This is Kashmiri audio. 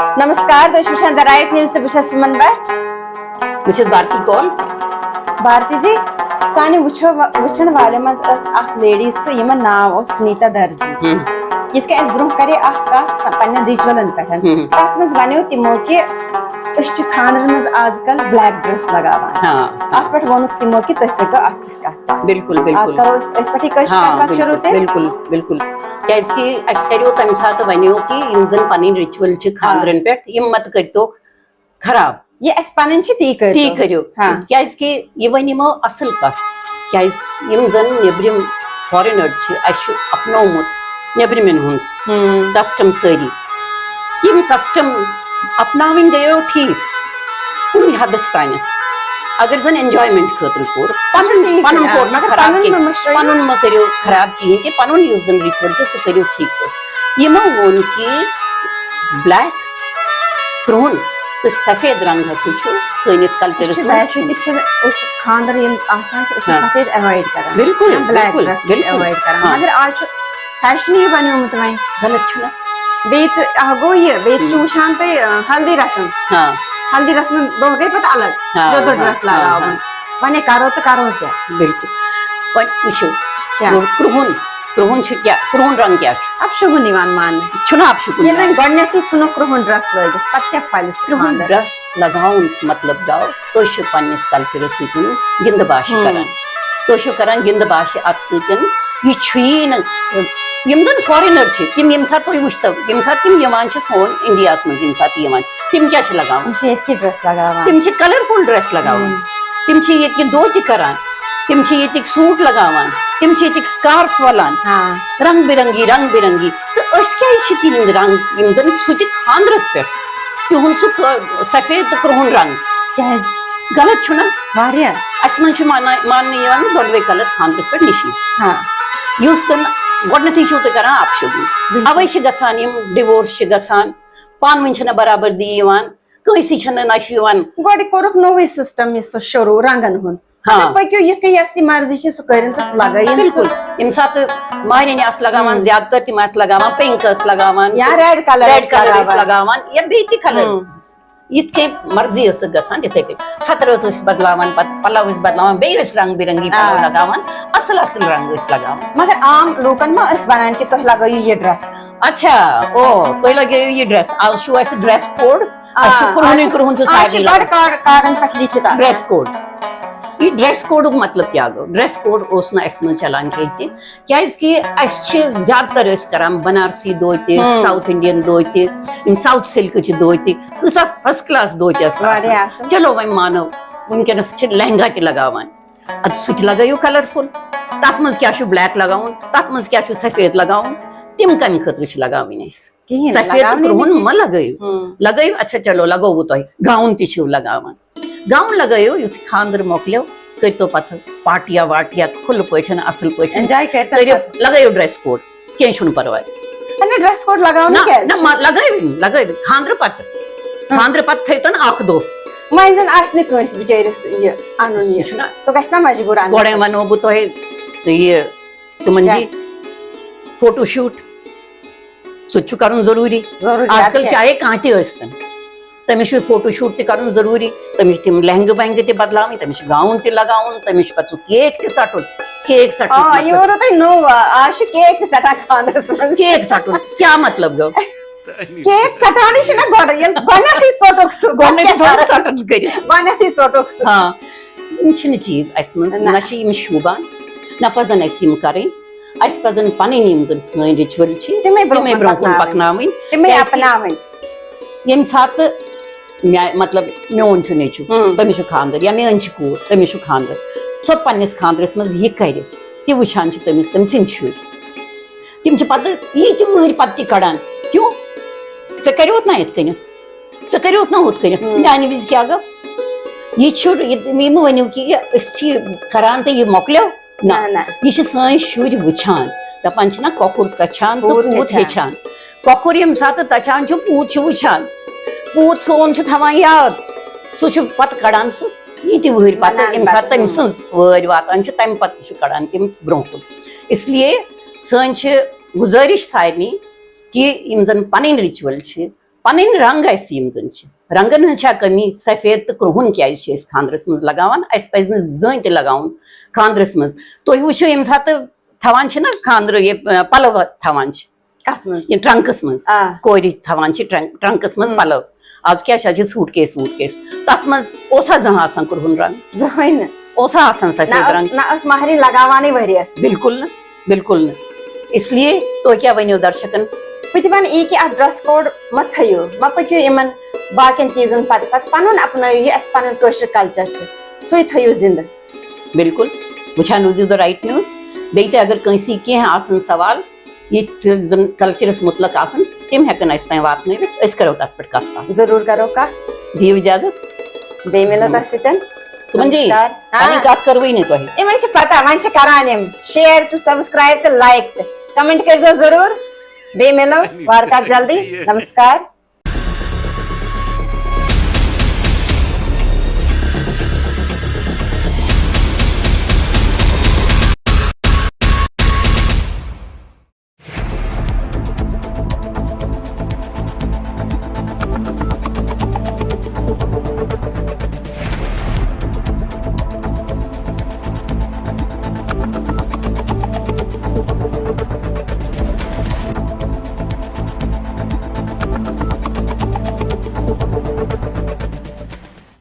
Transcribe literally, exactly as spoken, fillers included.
نمسکار، تُہۍ چھِو وٕچھان The Right News تہٕ بہٕ چھَس سِمن بٹ۔ بہٕ چھَس بھارتی کول۔ بھارتی جی، سانہِ وٕچھو وٕچھن والٮ۪ن منٛز ٲس اکھ لیڈی، سُہ یِمن ناو اوس سنیتا درجی۔ ہم۔ یِتھ کٔنۍ اَسہِ برونٛہہ کرے اکھ کتھ سۄ پننٮ۪ن ریچولن پٮ۪ٹھ، ہم۔ تتھ منٛز ونیو تِمو کہِ أسۍ چھِ خانٛدرن منٛز آز کل بلیک ڈریس لگاوان۔ ہاں۔ اتھ پٮ۪ٹھ ووٚنُکھ تِمو کہِ تُہۍ کٔرۍتو اتھ پٮ۪ٹھ کتھ باتھ۔ بِلکُل، بِلکُل۔ آز کرو أسۍ أتھۍ پٮ۪ٹھٕے کٲشِر ہاں، کتھ باتھ بِلکُل، شروٗع تیٚلہِ۔ بِلکُل، بِلکُل۔ کیازِ کہِ اَسہِ کریو تَمہِ ساتہٕ وَنیو کہِ یِم زَن پَنٕنۍ ritual چھِ ہاں۔ خانٛدرَن پٮ۪ٹھ، یِم مَتہٕ کٔرۍتو خراب۔ یہِ اَسہِ پَنٕنۍ چھِ، تی کٔرۍتو۔ تی کٔرِو۔ ہاں۔ کیازِ کہِ یہِ وَنہِ یِمو اَصٕل کَتھ۔ کیازِ یِم زَن نیٚبرِم foreigner چھِ، اَسہِ چھُ اَپنومُت نیٚبرِمٮ۪ن ہُنٛد ہُم۔ custom سٲری۔ یِم custom اَپناوٕنۍ گٔیو ٹھیٖک کُنہِ حدس تانٮ۪تھ۔ اگر زَن enjoyment خٲطرٕ کوٚر، پَنُن، ٹھیٖک، پَنُن آ، کوٚر نہٕ مگر خراب پَنُن کینٛہہ، مہٕ مٔشرٲیِو۔ پَنُن مہٕ کٔرِو خراب کِہیٖنۍ تہِ، پَنُن یُس زَن ritual چھُ، سُہ کٔرِو ٹھیٖک پٲٹھۍ۔ یِمو ووٚن کہِ black، کرٛہُن تہٕ سفید رنٛگ ہسا چھُ سٲنِس culture-س أسۍ چھِ منٛز ویسے چھُنہٕ۔ تہِ چھِنہٕ أسۍ خانٛدر ییٚلہِ آسان چھِ، أسۍ چھِ ہاں۔ سفید avoid کران۔ بِلکُل، یا black بِلکُل، dress تہِ چھِ بِلکُل۔ Avoid کران۔ ہاں۔ مگر آز چھُ fashion-ٕے بنیومُت وۄنۍ۔ غلط چھُنہ۔ بیٚیہِ تہٕ اکھ گوٚو یہِ، بیٚیہِ چھُ ہُم۔ وٕچھان تُہۍ، آ، ہلدی رسم۔ ہاں۔ ہلدی رسمہِ دۄہ گٔے پتہٕ الگ، ہاں، لیوٚدُر ہاں، dress ہاں، لگاوُن۔ ہاں۔ وۄنۍ ہے کرو تہٕ کرو کیٛاہ؟ بِلکُل۔ وۄنۍ وٕچھِو، کیٛاہ؟ کرٛہُن، کرٛہُن چھُ کیٛاہ؟ کرٛہُن رنٛگ کیٛاہ چھُ؟ اپشگُن یِوان ماننہٕ۔ چھُنہ اپشگُن ییٚلہِ یِوان؟ وۄنۍ گۄڈٕنٮ۪تھٕے ژھُنُکھ کرٛہُن dress لٲگِتھ، پتہٕ کیٛاہ پھلہِ سُہ کرٛہُن خانٛدر؟ Dress لگاوُن مطلب گوٚو، تُہۍ چھِو پننِس culture-س سۭتۍ گِنٛدٕ باشہِ ہُم۔ کران۔ تُہۍ چھِو کران گِنٛدٕ باشہِ اتھ سۭتۍ۔ یہِ چھُیی نہٕ، یِم زن foreigner چھِ، تِم ییٚمہِ ساتہٕ تُہۍ وٕچھتو، ییٚمہِ ساتہٕ تِم یِوان چھِ سون India-ہس منٛز، ییٚمہِ ساتہٕ تِم یِوان چھِ، تِم کیٛاہ چھِ لگاوان؟ تِم چھِ ییٚتہِ کہِ dress لگاوان۔ تِم چھِ colourful dress لگاوان۔ ہُم۔ تِم چھِ ییٚتہِ کہِ دھوتہِ کران۔ تِم چھِ ییٚتِکۍ suit لگاوان۔ تِم چھِ ییٚتِکۍ scarf ولان۔ ہاں۔ رنگ برنگی، رنگ برنگی۔ تہٕ أسۍ کیٛازِ چھِ تِہنٛدۍ رنگ، یِم زن سُہ تہِ خانٛدرس پٮ۪ٹھ، تِہُنٛد سُہ ک-، سفید تہٕ کرٛہُن رنگ؟ کیٛازِ؟ غلط چھُنہ؟ واریاہ۔ اَسہِ منٛز چھُ مانا-، ماننہٕ یِوان دۄدوے colour خانٛدرس پٮ۪ٹھ نِشٲنۍ۔ ہاں۔ یُس زن گۄڈٕنیتھٕے چھِو تُہۍ کران اپشگُن۔ بِلکُل۔ اوے چھِ گژھان یِم divorce چھِ گژھان، پانہٕ ؤنۍ چھِنہٕ برابردی یِوان۔ کٲنٛسی چھَنہٕ نَشہِ یِوان۔ گۄڈٕ کوٚرُکھ نوٚوُے system یُس سُہ شروٗع رنٛگَن ہُنٛد۔ ہاں۔ مطلب، پٔکِو یِتھ کٔنۍ یَس یہِ مرضی چھِ، سُہ کٔرِن تہٕ سُہ لَگٲیِن سُہ۔ بِلکُل۔ ییٚمہِ ساتہٕ مہرِنہِ آسہٕ لَگاوان، ہُم۔ زیادٕ تَر تِم آسہٕ لَگاوان pink، ٲسۍ لَگاوان یا red colour red ٲسۍ colour ٲسۍ لَگاوان۔ لَگاوان، یا بیٚیہِ تہِ colour۔ ہُم۔ یِتھ کٔنۍ مرضی ٲسٕکھ گژھان، تِتھَے کٔنۍ۔ سترٕ ٲسۍ أسۍ بدلاوان، پَتہٕ پَلو ٲسۍ بدلاوان، بیٚیہِ ٲسۍ رنٛگ بِرنٛگی پَلو آ۔ لَگاوان، اَصٕل اَصٕل رنٛگ ٲسۍ لَگاوان۔ مگر عام لوٗکَن ما ٲسۍ وَنان کہِ تُہۍ لَگٲیِو یہِ dress؟ اچھا، او، تُہۍ لَگٲیِو یہِ dress۔ آز چھُو اَسہِ dress code۔ اَسہِ چھُ آ، کرٛہُنُے آز چھُ، کرٛہُن چھُ آز چھِ سارنٕے گۄڈٕ لَگان۔ کارڈ-، کارڈَن پٮ۪ٹھ لیٖکھِتھ آسان۔ Dress code۔ یہِ dress codeُک مطلب کیٛاہ گوٚو؟ Dress code اوس نہٕ اَسہِ منٛز چَلان کینٛہہ تہِ، کیٛازِکہِ اَسہِ چھِ زیادٕ تَر أسۍ کَران بَنارسی دھوتہِ، ہُم۔ South Indian دھوتہِ، یِم South silkٕچہِ دھوتہِ، کۭژاہ first class دھوتہِ ٲس آسان۔ واریاہ اَصٕل۔ چلو وۄنۍ مانو، وٕنکیٚنَس چھِ لہنگا تہِ لَگاوان، اَدٕ سُہ تہِ لَگٲیِو colourful۔ تَتھ منٛز کیٛاہ چھُ black لَگاوُن، تَتھ منٛز کیٛاہ چھُ سفید لَگاوُن، تِم کَمہِ خٲطرٕ چھِ لَگاوٕنۍ اَسہِ؟ کِہیٖنۍ، سفید لگاونٕے تہٕ کرٛہُن نہٕ کِہیٖنۍ۔ مہ لگٲیِو۔ ہُم۔ لگٲیِو، اچھا، چلو، لگووُ تۄہہِ۔ gown تہِ چھِو لگاوان۔ gown لگٲیِو، یُتھ خانٛدر مۄکلیو، کٔرۍتو پتہٕ پارٹیا وارٹیا کھُلہٕ پٲٹھۍ، اَصٕل پٲٹھۍ۔ Enjoy کٔرۍتو کٔرِو، پتہٕ۔ لگٲیِو dress code، کینٛہہ چھُنہٕ پرواے۔ اَدٕ dress code لگاونہٕ نہ، کیٛازِ نہ، چھُ؟ ما-، لگٲیِو، لگٲیِو۔ خانٛدرٕ پتہٕ۔ ہُم۔ خانٛدرٕ پتہٕ تھٲیِو تَن اکھ دۄہ۔ وۄنۍ زن آسہِ نہٕ کٲنٛسہِ بِچٲرِس یہِ اَنُن یہِ۔ یہِ چھُنہ۔ سُہ گژھِ نہ مجبوٗر اَنُن؟ گۄڈَے وَنو بہٕ تۄہہِ، یہِ، تِمن کیٛاہ؟ جی، photo shoot۔ سُہ تہِ چھُ کَرُن ضروٗری۔ ضروٗری، آز اَدٕ کَل کیٛاہ؟ چاہے کانٛہہ تہِ ٲسۍ تَن، تٔمِس چھُ photo shoot تہِ کَرُن ضروٗری، تٔمِس چھِ تِم لہنٛگہٕ وہنٛگہٕ تہِ بدلاوٕنۍ، تٔمِس چھُ gown تہِ لگاوُن، تٔمِس چھُ پَتہٕ سُہ cake تہِ ژَٹُن۔ cake ژَٹُن آ، مطلب یہِ ووٚنوُ تۄہہِ نوٚو، آ، آز چھُ cake تہِ ژَٹان خانٛدرَس منٛز۔ cake ژَٹُن کیٛاہ مطلب گوٚو؟ cake ژَٹانٕے چھُنہ گۄڈٕ، ییٚلہِ گۄڈٕنٮ۪تھٕے ژوٚٹُکھ سُہ، گۄڈٕ گۄڈٕنٮ۪تھٕے کیٛاہ تھوٚو کرٕ؟ ژَٹُن کٔرِتھ۔ گۄڈٕنٮ۪تھٕے ژوٚٹُکھ سُہ۔ ہاں، یِم چھِنہٕ چیٖز اَسہِ منٛز، نہ۔ نہ چھِ یِم شوٗبان، نہ پَزَن اَسہِ یِم کَرٕنۍ۔ اَسہِ پَزَن پَنٕنۍ یِم زَن سٲنۍ ritual چھِ، تِمَے برٛونٛہہ تِمَے کُن برٛونٛہہ کُن پَکناوٕنۍ۔ پَکناوٕنۍ۔ تِمَے کیٛازِکہِ اَپناوٕنۍ۔ ییٚمہِ ساتہٕ مےٚ، مطلب، میون چھُ نیٚچوٗ، ہُم۔ تٔمِس چھُ خانٛدر، یا میٲنۍ چھِ کوٗر، تٔمِس چھُ خانٛدر، سۄ پنٛنِس خانٛدرَس منٛز یہِ کَرِ، تہِ وٕچھان چھِ تٔمِس، تٔمۍ سٕنٛدۍ شُرۍ۔ تِم چھِ پَتہٕ یہِ تہِ وٕہٕرۍ پَتہٕ تہِ کَڑان، کیوں؟ ژےٚ کَریوتھ نہ یِتھ کٔنٮ۪تھ؟ ژےٚ کَریوتھ نہ ہُتھ کٔنٮ۪تھ؟ ہُم۔ میٛانہِ وِزِ کیٛاہ گوٚو؟ یہِ چھُ، یہِ، یہِ مہٕ ؤنِو کہِ یہِ أسۍ چھِ یہِ کَران تہٕ یہِ مۄکلیو۔ نہ، نہ، نہ۔ یہِ چھِ سٲنۍ شُرۍ وٕچھان، دَپان چھِنہ، کۄکُر تَچھان تہٕ کوٗر پوٗت ہیٚچھان۔ ہیٚچھان۔ کۄکُر ییٚمہِ ساتہٕ تَچھان چھُ، پوٗت چھُ وٕچھان۔ پوٗت سون چھُ تھاوان یاد۔ سُہ چھُ پَتہٕ کَڑان سُہ، یہِ تہِ وٕہٕرۍ پَتہٕ، وَنان ییٚمہِ ساتہٕ پَتہٕ۔ تٔمۍ سٕنٛز وٲرۍ واتان چھِ، تَمہِ پَتہٕ تہِ چھُ کَڑان تِم برٛونٛہہ کُن۔ اس لیے سٲنۍ چھِ گُزٲرِش سارنٕے کہِ یِم زَن پَنٕنۍ ritual چھِ، پنٕنۍ رنگ اَسہِ یِم زن چھِ، رنگن ہٕنٛز چھا کٔمی؟ سفید تہٕ کرٛہُن کیازِ چھِ أسۍ خانٛدرس منٛز لگاوان؟ اَسہِ پزِ نہٕ زٕہٕنۍ تہِ لگاوُن خانٛدرس منٛز۔ تُہۍ وٕچھِو، ییٚمہِ ساتہٕ تھاوان چھِ نہ خانٛدرٕ یہِ، آ، پلو تھاوان چھِ، کتھ منٛز؟ یہِ ٹرنکس منٛز، آ۔ کورِ تھاوان چھِ ٹرنک-، ٹرنکس منٛز ہم۔ پلو۔ آز کیٛاہ چھِ، آز چھِ سوٹ کیس ووٹ کیس، تتھ منٛز اوسا زانٛہہ آسان کرٛہُن رنگ؟ زٕہٕنۍ نہٕ۔ اوسا آسان سفید نہ رنگ؟ ٲس، نہ ٲس مہرِنۍ لگاوانٕے ؤریس۔ بالکل نہٕ، بالکل نہٕ۔ اس لیے تُہۍ کیٛاہ ؤنِو درشکن؟ بہٕ تہِ ونہٕ یی کہِ اتھ ڈریس کوڈ مہ تھٲیِو، مہ پٔکِو یِمن باقین چیٖزن پتہٕ پتہٕ، پنُن اپنٲیِو یہِ اسہِ پنُن کٲشُر کلچر چھُ، سُے تھٲیِو زندٕ۔ بالکل، وٕچھان روٗزِو The Right News۔ بیٚیہِ تہِ اگر کٲنٛسہِ کینٛہہ آسن سوال، یہِ تہِ زن کلچرس متعلق آسن، تِم ہٮ۪کن اسہِ تام واتنٲوِتھ، أسۍ کرو تتھ پٮ۪ٹھ کتھ باتھ۔ ضروٗر کرو کتھ، دِیِو اجازت۔ بیٚیہِ مِلو تۄہہِ سۭتۍ۔ صُبحن جی، نمسکار۔ پنٕنۍ ہاں۔ کتھ کروٕے نہٕ تۄہہِ۔ یِمن چھِ پتہ، وۄنۍ چھِ کران یِم شیئر تہٕ سبسکرائب تہٕ لائک تہِ، کمنٹ کٔرۍزیو ضروٗر۔ بیٚیہِ مِلو وارٕ کارٕ جلدی۔ نمسکار۔